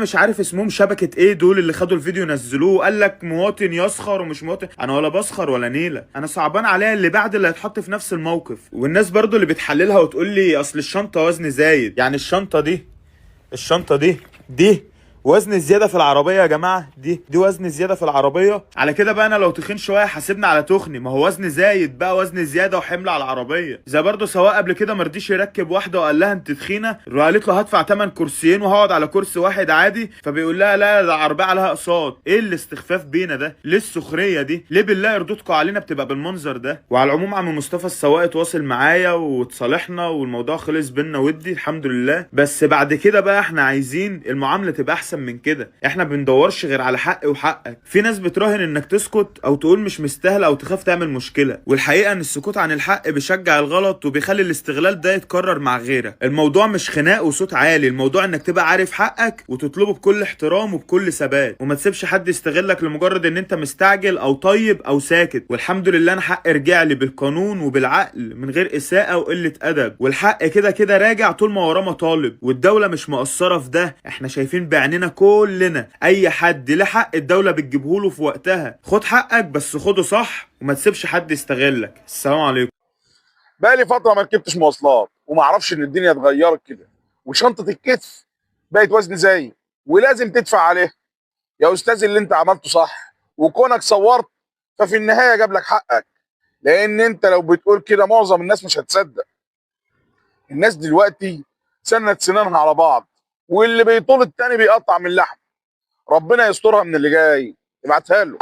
مش عارف اسمهم شبكة ايه دول اللي خدوا الفيديو نزلوه، قال لك مواطن يسخر ومش مواطن. انا ولا بسخر ولا نيلة، انا صعبان عليا اللي بعد اللي هيتحط في نفس الموقف. والناس برضو اللي بتحللها وتقول لي اصل الشنطة وزن زايد، يعني الشنطة دي، الشنطة دي وزن زيادة في العربية يا جماعة، دي وزن زيادة في العربية. على كده بقى انا لو تخين شوية حاسبني على تخني، ما هو وزن زايد بقى، وزن زيادة وحمل على العربية. زي برضه سواق قبل كده ما رضيش يركب واحدة وقال لها انت تخينة، وقالت له هدفع تمن كرسيين وهقعد على كرسي واحد عادي، فبيقول لها لا ده العربية عليها اقساط. ايه الاستخفاف بينا ده؟ ليه السخرية دي؟ ليه بالله يرضوكوا علينا بتبقى بالمنظر ده؟ وعلى العموم عم مصطفى السواق اتواصل معايا وتصالحنا والموضوع خلص بينا ودي الحمد لله. بس بعد كده بقى احنا عايزين المعاملة تبقى احسن من كده، احنا بندورش غير على حق وحقك. في ناس بتراهن انك تسكت او تقول مش مستاهل او تخاف تعمل مشكلة، والحقيقة ان السكوت عن الحق بيشجع الغلط وبيخلي الاستغلال ده يتكرر مع غيرك. الموضوع مش خناق وصوت عالي، الموضوع انك تبقى عارف حقك وتطلبه بكل احترام وبكل ثبات، وما تسيبش حد يستغلك لمجرد ان انت مستعجل او طيب او ساكت. والحمد لله انا حق رجع لي بالقانون وبالعقل من غير اساءة وقلة ادب، والحق كده كده راجع طول ما وراه مطالب، والدولة مش مقصرة في ده، احنا شايفين بعيننا كلنا اي حد له حق الدولة بتجيبهوله في وقتها. خد حقك بس خده صح وما تسيبش حد يستغلك. السلام عليكم. بقالي فترة ما ركبتش مواصلات وما اعرفش ان الدنيا اتغيرت كده، وشنطه الكتف بقت وزن زايد ولازم تدفع عليها. يا استاذ اللي انت عملته صح، وكونك صورت ففي النهاية جاب لك حقك، لان انت لو بتقول كده معظم الناس مش هتصدق. الناس دلوقتي سنت سنانها على بعض، واللي بيطول التاني بيقطع من اللحم. ربنا يسترها من اللي جاي. ابعتها له.